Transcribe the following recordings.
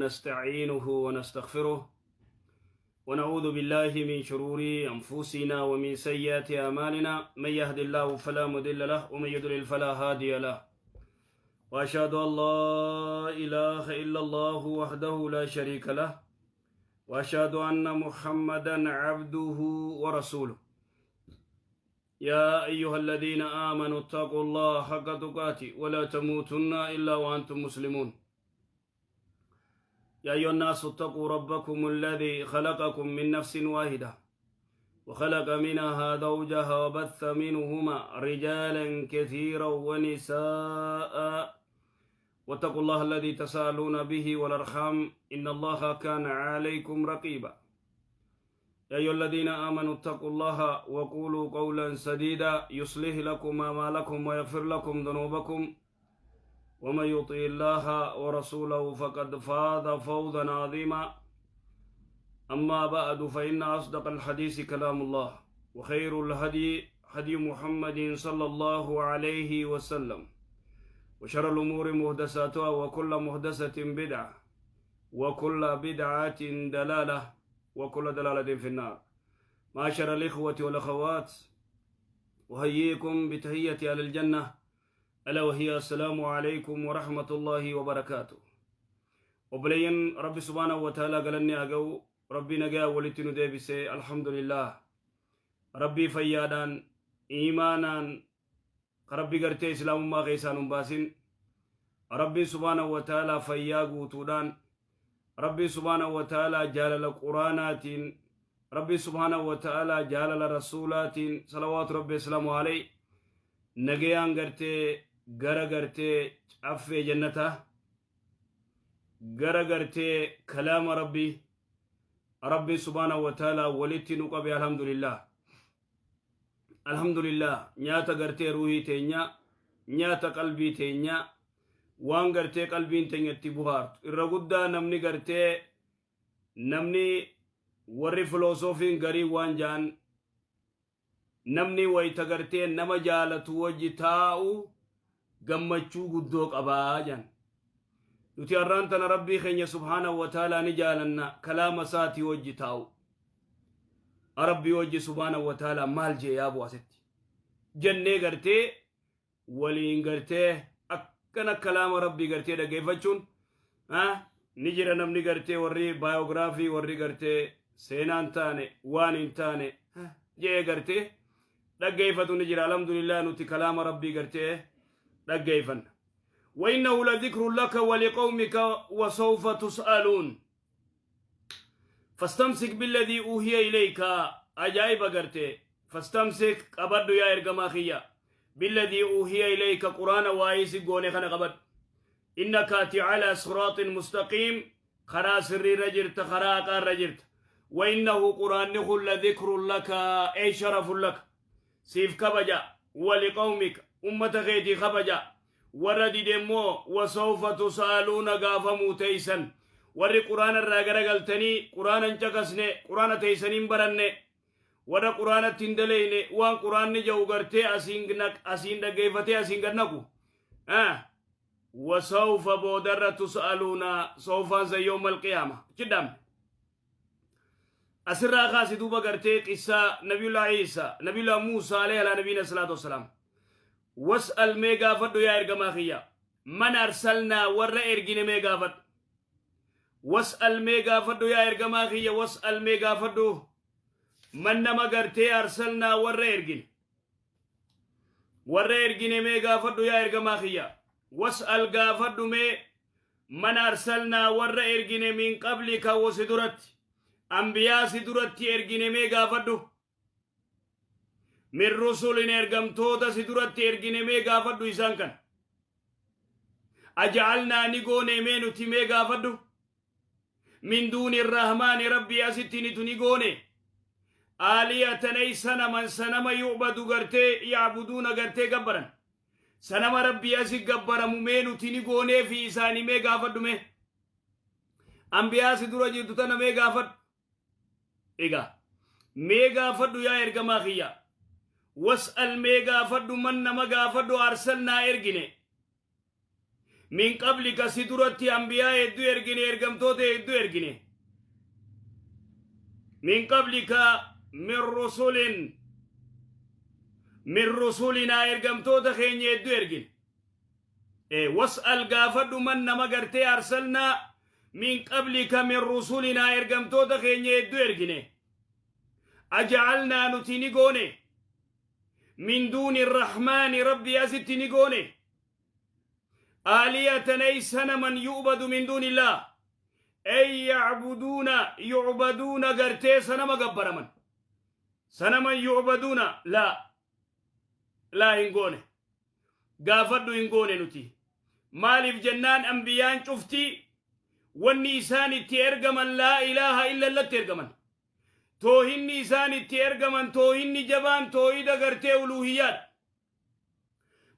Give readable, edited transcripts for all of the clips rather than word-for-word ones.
نستعينه ونستغفره ونعوذ بالله من شرور أنفسنا ومن سيئات أعمالنا. من يهد الله فلا مضل له ومن يضلل فلا هادي له. وأشهد أن لا إله إلا الله وحده لا شريك له، وأشهد أن محمدا عبده ورسوله. يا أيها الذين آمنوا اتقوا الله حق تقاته ولا تموتن إلا وأنتم مسلمون. يا أيها الناس اتقوا ربكم الذي خلقكم من نفس واحدة وخلق منها زوجها وبث منهما رجالا كثيرا ونساء، واتقوا الله الذي تساءلون به والأرحام إن الله كان عليكم رقيبا. يا أيها الذين آمنوا اتقوا الله وقولوا قولا سديدا يصلح لكم أعمالكم ويغفر لكم ذنوبكم، ومن يطع الله ورسوله فقد فاز فوزا عظيما. أما بعد، فإن أصدق الحديث كلام الله، وخير الهدي هدي محمد صلى الله عليه وسلم، وشر الأمور محدثاتها، وكل محدثة بدعة، وكل بدعة دلالة، وكل دلالة في النار. معاشر الإخوة والأخوات، أحييكم بتحية أهل الجنة، ألا وهي السلام عليكم ورحمة الله وبركاته. Obboleeyyan Rabbi سبحانه وتعالى galanni haa ga'u. Rabbi nagaa walitti nu deebise, الحمد لله. Rabbii fayyaadhaan iimaanaan Rabbi gartee islaamummaa keessaa nun baasin. Rabbiin سبحانه وتعالى fayyaa guutuudhaan, Rabbiin سبحانه وتعالى jaalala quraanaatiin, Rabbiin سبحانه وتعالى jaalala rasuulaatiin صلوات ربي وسلامه عليه nagayaan gartee gara gartee caffee jannataa, gara gartee kalaama Rabbii, Rabbiin سبحانه وتعالى walitti nu qabe, الحمد لله, الحمد لله. Nyaata gartee ruuhii teenya, nyaata qalbii teenya, waan gartee qalbiin teenya itti buhaartu irra guddaa. Namni gartee namni warri filoosofiin garii waan ja'an, namni wayta gartee nama jaalatu wajji taa'u gammachuu guddoo qabaa jan. Nuti har'aan tana Rabbii keenya سبحانه وتعالى ni jaalanna. Kalaama isaatii wajji taa'u, Rabbii wajji سبحانه وتعالى maal jee yaabu asitti jennee gartee waliin gartee akkana kalaama Rabbii gartee dhaggeeffachuun ni jira. Namni gartee warri biography, warri gartee seenaan taane, waan hin taane jee gartee dhaggeeffatu ni jira. الحمد لله, nuti kalaama Rabbii gartee dhaggeeffanna. وإنه لذكر لك ولقومك وسوف تسألون. فاستمسك بالذي أوحي إليك. Ajaa'iba gartee. فاستمسك, qabadhu yaa ergamaa kiyya, بالذي أوحي إليك, quraana waa'ee si goone kana qabadhu. إنك ati على صراط مستقيم, karaa sirriirra jirta, karaa haqaarra jirta. وإنه, quraanni kun, لذكر لك أي شرف لك, siif kabaja, ولقومك, ummata keetii kabaja. Warra didemmoo وسوف تسألون, gaafamuu teeysan. Warri quraana irraa garagaltanii quraana hin caqasne, quraana teeysanii hin baranne, warra quraanatti hin daleyne, waan quraanni jedhu gartee asiin dhaggeeffatee asiin gad naqu, وسوف, boodarra, تسألون, سوف an يوم القيامة jidham. Asirraa kaasi duuba gartee qissaa Nabiyullah Ciisa, Nabiyullah Muusaa عليه على نبينا الصلاة والسلام. واسأل, mee gaafadhu yaa ergamaa kiyya, من أرسلنا, warra ergine mee gaafadhu. واسأل, mee gaafadhu yaa ergamaa kiyya, واسأل, mee gaafadhu, من, nama gartee, أرسلنا, warra ergine, warra ergine mee gaafadhu yaa ergamaa kiyya. واسأل, gaafadhu mee, من أرسلنا, warra ergine, من قبلك, wasi duratti, ambiyaa si duratti ergine mee gaafadhu. من رسل, ergamtoota si duratti ergine mee gaafadhu isaan kan. أجعلنا, ni goone mee nuti, mee gaafadhu, من دون الرحمن, Rabbii asitti nitu ni goone, آلهة, ay صنما, sanama, يعبد, gartee, يعبدون, gartee gabbaran, sanama Rabbii asi gabbaramu mee nuti ni goonee fi isaanii mee gaafadhu. Mee ambiyaa si dura jirtu tana mee gaafadhu. Egaa mee gaafadhu yaa ergamaa kiyya. واسأل, mee gaafadhu, من, nama gaafadhu, أرسلنا, ergine. Min qablika, si duratti anbiyaa hedduu ergine, ergamtoota hedduu ergine. Min qablika min rusulin, min rusulinaa, ergamtoota keenya hedduu ergine. Was'al, gaafadhu, man, nama gartee, arsalnaa min qablika min rusulinaa, ergamtoota keenya hedduu ergine. Ajacalnaa, nuti ni goone, min duuni irrahmaani, Rabbii asitti ni goone, aalihatan ay sanaman yu'badu min duuni illah, ay yacbuduuna, yucbaduuna, gartee sanama gabbaraman, sanaman yucbaduuna. Laa, laa, hin goone. Gaafadhu, hin goone nuti. Maaliif jennaan, ambiyaan cufti wanni isaan itti ergaman laa ilaaha illa allatti ergaman. Toohinni isaan itti ergaman, toohinni jabaan, toohida gartee uluuhiyyaadha.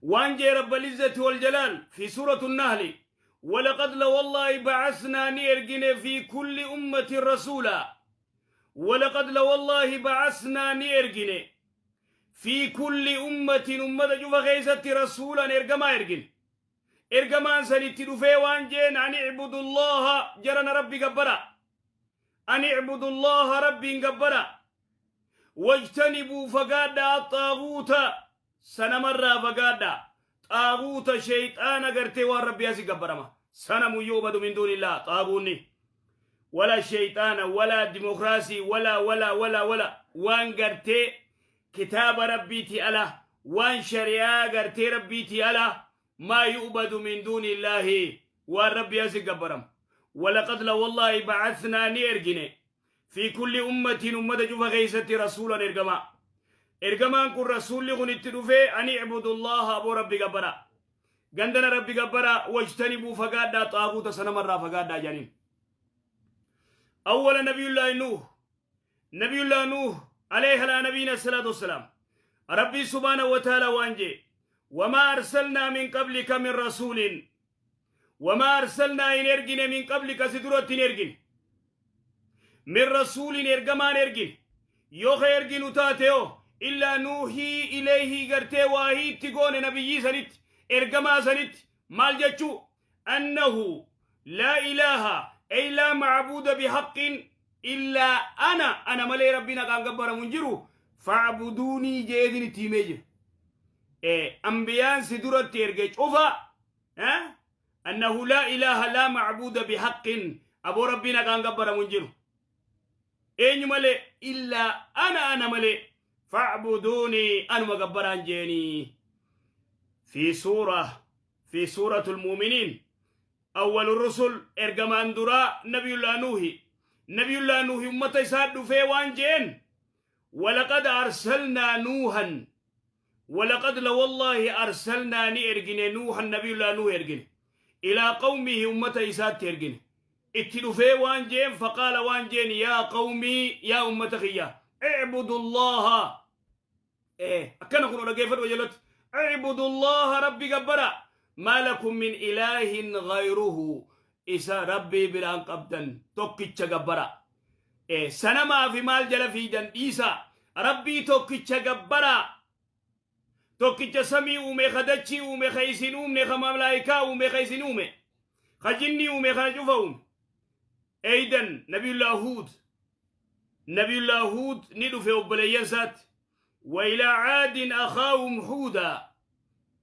Waan jee Rabbal Izzati wal Jalaal fi suuratu Nahli: walaqad, la wallaahi, bacasnaa, ni ergine, fi kulli ummatin rasuula. Walaqad, la wallaahi, bacasnaa, ni ergine, fi kulli ummatin, ummata cufa keessatti, rasuulan, ergamaa ergine. Ergamaan san itti dhufee waan jeen: an icbudu llaha, jarana, Rabbi gabbara, an icbudu llaha, Rabbiin gabbara, wajtanibuu, fagaadha, axaaguuta, sanamarraa fagaadha, xaaguuta, sheyxaana gartee waan Rabbi asi gabbarama, sanamu yu'badu min duunillah, xaaguunni wala sheyxaana wala dimokiraasii wala wala wala wala waan gartee kitaaba Rabbiiti ala, waan shari'aa gartee Rabbiiti ala, maa yu'badu min duuni illaahi, waan Rabbi asi gabbaramu. Walaqad, la wallaahi, bacathnaa, ni ergine, fi kulli ummatiin, ummata cufa keeysatti, rasuulan, ergamaa. Ergamaan kun, rasuulli kun itti dhufee: an icbudu llaha, aboo Rabbi gabbara, gandana Rabbi gabbara, wajtanibuu, fagaadhaa, xaaguuta, sanamarraa fagaadhaa jedhaniin. Awwala Nabiyullaahi Nuuh, Nabiyullah Nuuh alayhi ala nabiyina salaatu wassalaam, Rabbii subhaanahu wa ta'ala waan jee: wamaa arsalnaa min qablika min rasuulin, wamaa arsalnaa, hin ergine, min qablika, si duratti hin ergine, min rasuulin, ergamaan ergine. Yoo ka erginu taate hoo, illaa nuuhii ilayhi, gartee waahii itti goone nabiyyii sanitti, ergamaa sanitti. Maal jechuu? Annahu laa ilaaha, ay laa macbuuda bihaqqin illaa ana, ana malee Rabbiin haqaan gabbaramu hin jiru, facbuduunii jeedin itti himee jira. Ambiyaan si duratti erge cufa annahu laa ilaaha, laa macbuuda bihaqqin, aboo Rabbiin haqaan gabbaramu hin jiru eenyu malee, illaa ana, ana malee, facbuduunii, anuma gabbaraan jeenii. Fi suuratu lmuuminiin, awwalu rusul, ergamaan duraa Nabiyullaa Nuuhi. Nabiyullaa Nuuhi ummata isaa dhufee waan jeen: walaqad arsalnaa Nuuhan, walaqad, la wallaahi, arsalnaa, ni ergine, Nuuhan, Nabiyullaa Nuuh ergine, ilaa qawmihi, ummata isaatti ergine. Itti dhufee waan jeen: faqaala, waan jeen, yaa qawmii, yaa ummata kiyya, icbudu llaha. Akkana kun dhageeffadhu jalatti: icbudu llaha, Rabbi gabbara, maa lakum min ilaahin gayruhu, isa Rabbii biraan qabdan, tokkicha gabbara. Sanamaa fi maal jala fiidan dhiisa, Rabbii tokkicha gabbara, tokkicha samii uume, ka dachii uume, ka isin uumne, ka malaayikaa uume, ka isin uume, ka jinnii uume, kana cufa uume. Eeydan Nabiyullah Huud, Nabiyullah Huud ni dhufe obboleeyyan isaatti: وإلى عاد أخاهم هودا،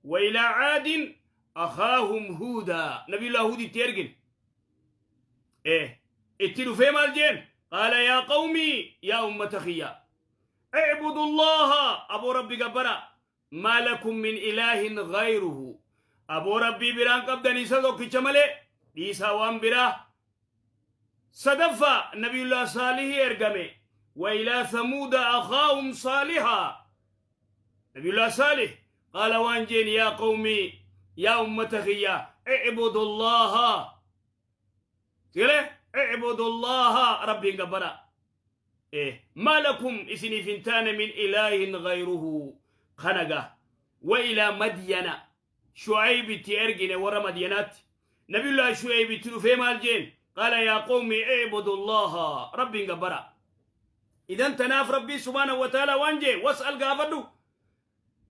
وإلى عاد أخاهم هودا. نبي الله هود itti ergin. Itti dhufee maal jeen? قال يا قومي، yaa ummata kiyya، اعبدوا الله، aboo Rabbi gabbara، ما لكم من إله غيره، aboo Rabbii biraan qabdan isa tokkicha malee, dhiisaa waan biraa. Sadaffaa Nabiyullah Saalihii ergame: وإلى ثمود أخاهم صالحا. نبي الله صالح قال waan jeen: يا قومي، yaa ummata kiyya، اعبدوا الله، اعبدوا الله، ربي gabbara، إيه، ما لكم، إسني فنتان، من إله غيره. خنقة. وإلى مدين شعيب تيرجن، ورا مدينات نبي الله شعيب تلفي maal jeen? قال يا قوم اعبدوا الله، ربي gabbara. إذا تناف ربي سبحانه وتعالى waan jee: واسأل، gaafadhu،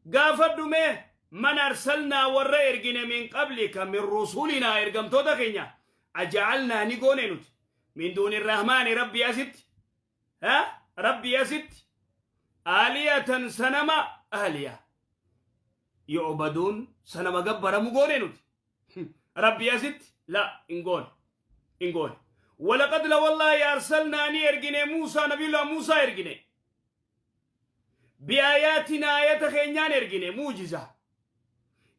gaafadhu mee، Man arsalnaa warra ergine min qablika min rusulinaa ergamtoota keenya aja'alnaa ni goone nuti min duuni rahmaani rabbii asitti ha rabbii asitti aaliyatan sanama aaliya yu'baduun sanama gabbaramu goone nuti rabbii asitti la hin goone hin goone walaqad la wallaahi arsalnaa ni ergine Muusaa nabiyullah Muusaa ergine bi'aayaatinaa ayata keenyaan ergine muujiza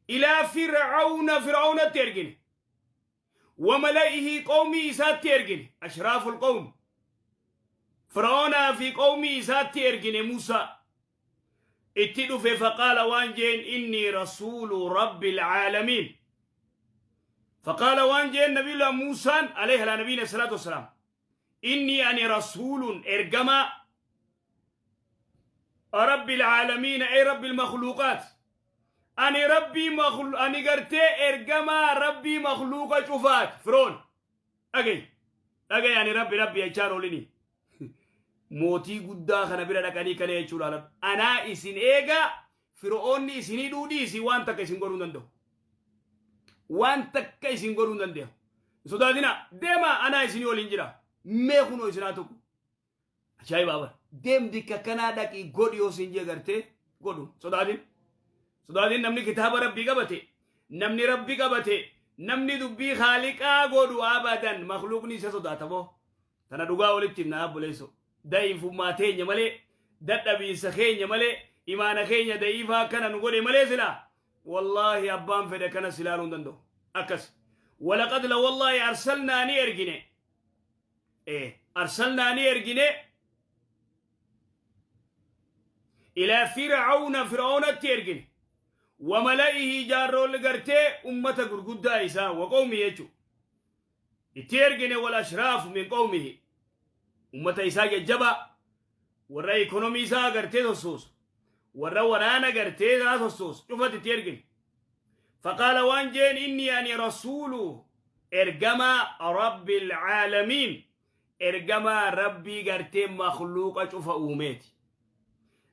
ilaa fir'auna fir'aunatti ergine wamala'ihi qawmii isaatti ergine ashraaful qawm fir'aunaa fi qawmii isaatti ergine Muusaa itti dhufe faqaala waan jeen innii rasuulu rabbil caalamiin faqaala waan jeen nabiyullah Muusaan alayhi alaa nabiyina salaatu wassalaam innii ani rasuulun ergamaa rabbil caalamiina ay rabbil makhluuqaat ani rabbii ani gartee ergamaa rabbii makhluuqa cufaat firoon dhagay dhagay ani rabbi rabbi jechaan oolini mootii guddaa kana bira dhaqanii kana jechuudha anaa isin eegaa fir'oonni isinii dhuudhiisi waan takka isin godhuu hin danda'u waan takka isin godhuu hin danda'u hin sodaatina deemaa anaa isinii waliin jira mee kunoo isinaa tokko ajaa'ibaa bara deem dikka kanaa dhaqii godhi yoo sin jee gartee godhu sodaatin sodaatin namni kitaaba rabbii qabate namni rabbi qabate namni dubbii haaliqaa godhu abadan makluuqni isa sodaata moo tana dhugaa walitti himna obboleesso da'iifummaa teenya malee dadhabiinsa keenya malee imaana keenya da'iifaa akkana nu godhe malee silaa wallaahi abbaan fedhe kana silaaluu hin danda'u akkas walaqad la wallaahi arsalnaa ni ergine arsalnaa ni ergine ilaa fir'auna fir'aunatti ergine wamala'ihi jaarroolli gartee ummata gurguddaa isaa wa qawmi jechu itti ergine wal ashraafu min qawmihi ummata isaa jajjabaa warra ikonomii isaa gartee sossoosu warra waraana gartee isaa sossoosu cufatti itti ergine faqaala waan jeen inni ani rasuulu ergamaa rabbil caalamiin ergamaa rabbii gartee makhluuqa cufa uumeeti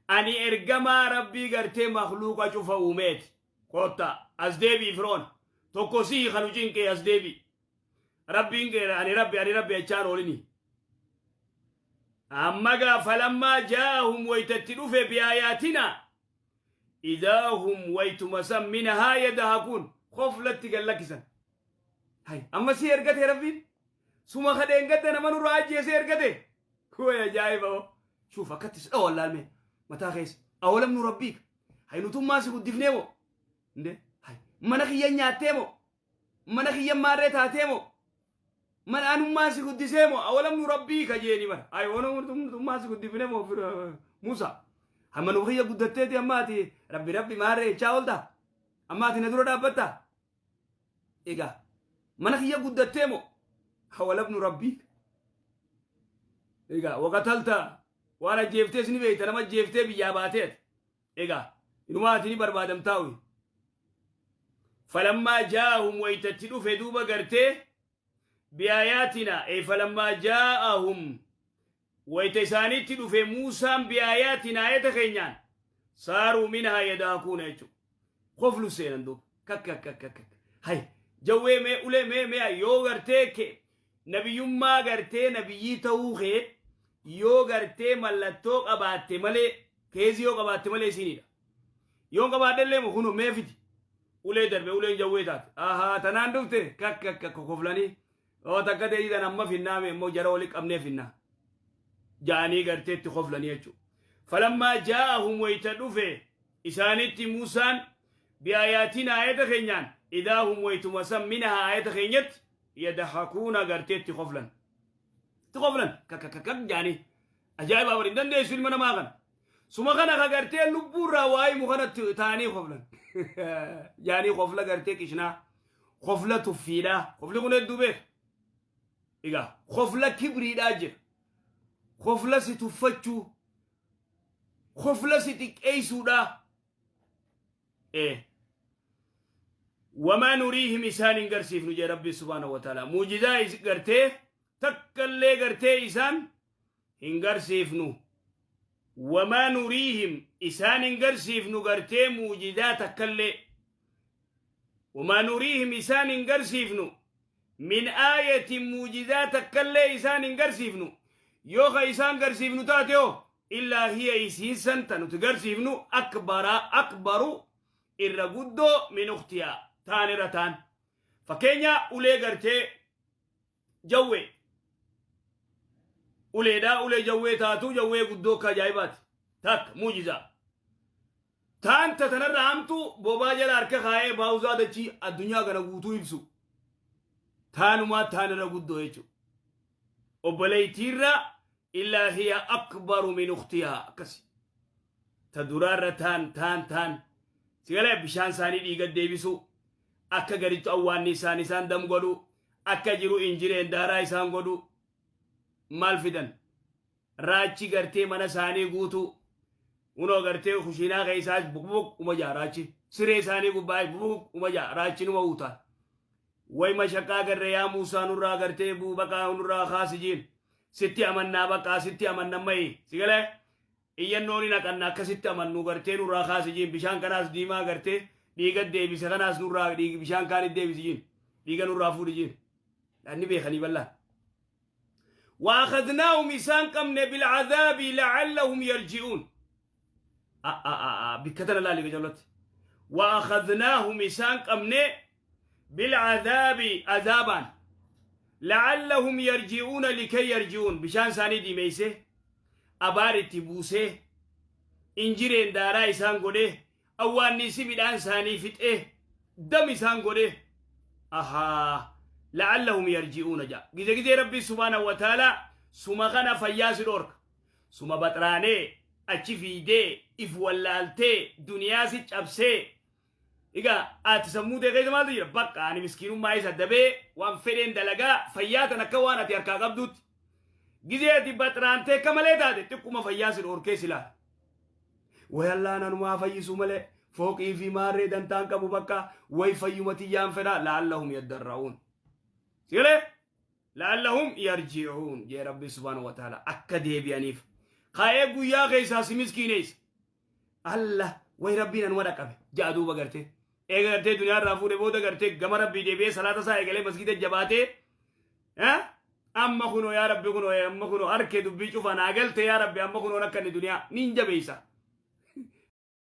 ani ergamaa rabbii gartee makhluuqa cufa uumeeti kotta as deebi'i firoon tokko sii kanu cinqee as deebi'i rabbiin keera ani rabbi ani rabbi jechaan oolini amma gaa falammaa jaa'ahum waytatti dhufe biaayaatina idaa hum waytuma san minhaa yadahakuun koflatti gad lakkisan hay amma si ergate rabbiin suma kadheen gadda nama nurraa ajjeese ergate way ajaa'iba oo shuuf akkatti si dhawan laalme mataa keessa awalam nu rabbiika hay nutummaa si guddifnee moo inde hay mana kiyya nyaattee moo mana kiyya maarree taatee moo mana anummaa si guddisee moo awalam nu rabbiika jeeni bara ay ono nutummaa si guddifnee moo Musa hamma nu kiyya guddatteeti amma ati rabbi rabbi maarree jechaa oolta amma ati na dura dhaabbatta egaa mana kiyya guddattee moo awalam nu rabbiika egaa waqatalta waan ajjeeftees ni beekta nama ajjeeftee biyyaa baatee ati egaa inumaa ati ni barbaadamtaawi falammaa jaahum waytatti dhufe duuba gartee biaayaatina ey falammaa jaa'ahum wayta isaanitti dhufe Muusaan biaayaatina ayata keenyaan saaruu minhaa yadaakuuna jechuudha koflu seenan duuba kakka kakka kakka hay jawwee mee ulee mee mee yoo gartee ke nabiyyummaa gartee nabiyyii ta'uu kee yoo gartee mallattoo qabaatte malee keezii yoo qabaatte malee isiinidha yoo qabaadhe illee kunu mee fidi ulee darbe uleen jawwee taate ahaa tanaan dhufte kakka kakka koflanii oo takka ta'ii tan amma finnaa mee immoo jara wali qabnee finnaa ja'anii gartee itti koflanii jechuudha. Falammaa jaa'ahum wayita dhufe isaanitti Muusaan bi'aayaatina ayata keenyaan idaa hum wayituma san minahaa ayata keenyatti yadahakuuna gartee itti koflan. Itti koflan kakka kakka ja'anii ajaa'ibaa bari hin dandeessu ilma namaa kana. Suma kana ka gartee lubbuurraa waa himu kanatti ta'anii koflan. Ja'anii kofla gartee qishnaa kofla tuffiidhaa kofli kun hedduu beeka. Egaa kofla kibriidhaa jira. Kofla si tuffachuu kofla si xiqqeessuudhaa. Wamaa nuriihim isaan hin garsiifnu jee rabbi subhaanahu wa ta'ala. Muujizaa gartee takkallee gartee isaan hin garsiifnu. Wamaa nuriihim isaan hin garsiifnu gartee muujizaa takkallee. Wamaa nuriihim isaan hin garsiifnu min aayatin muujizaa takkallee isaan hin garsiifnu. Yoo ka isaan garsiifnu taate hoo illaa hiya isiin san ta nuti garsiifnu akbara akbaru irra guddoo min uktiyaa taan irra taan. Fakkeenya ulee gartee jawwee uleedhaa ulee jawwee taatu jawwee guddoo akka ajaa'ibaati takka muujizaa. Taan ta tanarra hamtu bobaa jala harka kaayee baawuzaa dachii addunyaa kana guutuu ibsu. Taanumaa taan irra guddoo jechuudha. Obboleettiirra illaa hiya akbaru min uktihaa akkasi. Ta duraarra taan taan taan. Sigalee bishaan isaanii dhiiga deebisuu. Akka gaditti awwaanni isaan isaan dam godhu. Akka jiru injireen daaraa isaan godhu. Maal fidan? Raachi gartee mana isaanii guutuu. Kunoo gartee kushiinaa keessaas bukbuk uma jaa raachi. Siree isaanii gubbaas bukbuk uma jaa raachi numa utaa. Way mashaqaa garre yaa Muusaa nurraa gartee buu baqaa nurraa kaasi jiin. Sitti amannaa baqaa sitti amanna mayi. Si galee? Iyyannoon hin haqanna akka sitti amannu gartee nurraa kaasi jiin. Bishaan kanaas diimaa gartee dhiiga deebise kanaas nurraa bishaan kaanit deebisi jiin. Dhiiga nurraa fuudhi jiin. Inni beekanii bal'aan. وأخذناهم إسان قمنا بالعذاب لعلهم يرجعون. بكتنا لا لي وأخذناهم إسان قمنا بالعذاب عذابا لعلهم يرجعون لكي يرجعون. بشان ساني دي ميسه أباري تبوسه إنجيرين دارا إسان قده أوان نسي بدان ساني فتئه دم إسان قده أها لعلهم يرجعون جا جزء جزء ربي سبحانه وتعالى سما كان فياس دورك سما بطرانه أتشي فيدي إف ولالتي دنيا سي أبسي إيجا أتسمو ده غير ما تجرب بقى أنا مسكين ما يسد دبي وان فين دلجا فياتنا كوانا تيركا قبضت جزء دي بطرانته كمالة ده تكوما فياس دورك سلا ويلا أنا ما فيسو ملء فوق في ماري دنتان كابو بكا ويفيومتي يام فدا لعلهم يدرعون سيله لعلهم يرجعون يا ربي سبحانه وتعالى أكدي بيانيف خايب ويا غيسا سمسكينيس الله وي ربي نورا كبه جادو بغرتي اي غرتي دنيا رافو دي بودا غرتي غم ربي دي بي صلاه سا اغلي مسجد جباتي ها اما كنو يا ربي كنو اما كنو اركي دبي شوف انا اغلت يا ربي اما كنو نكني دنيا نينجا بيسا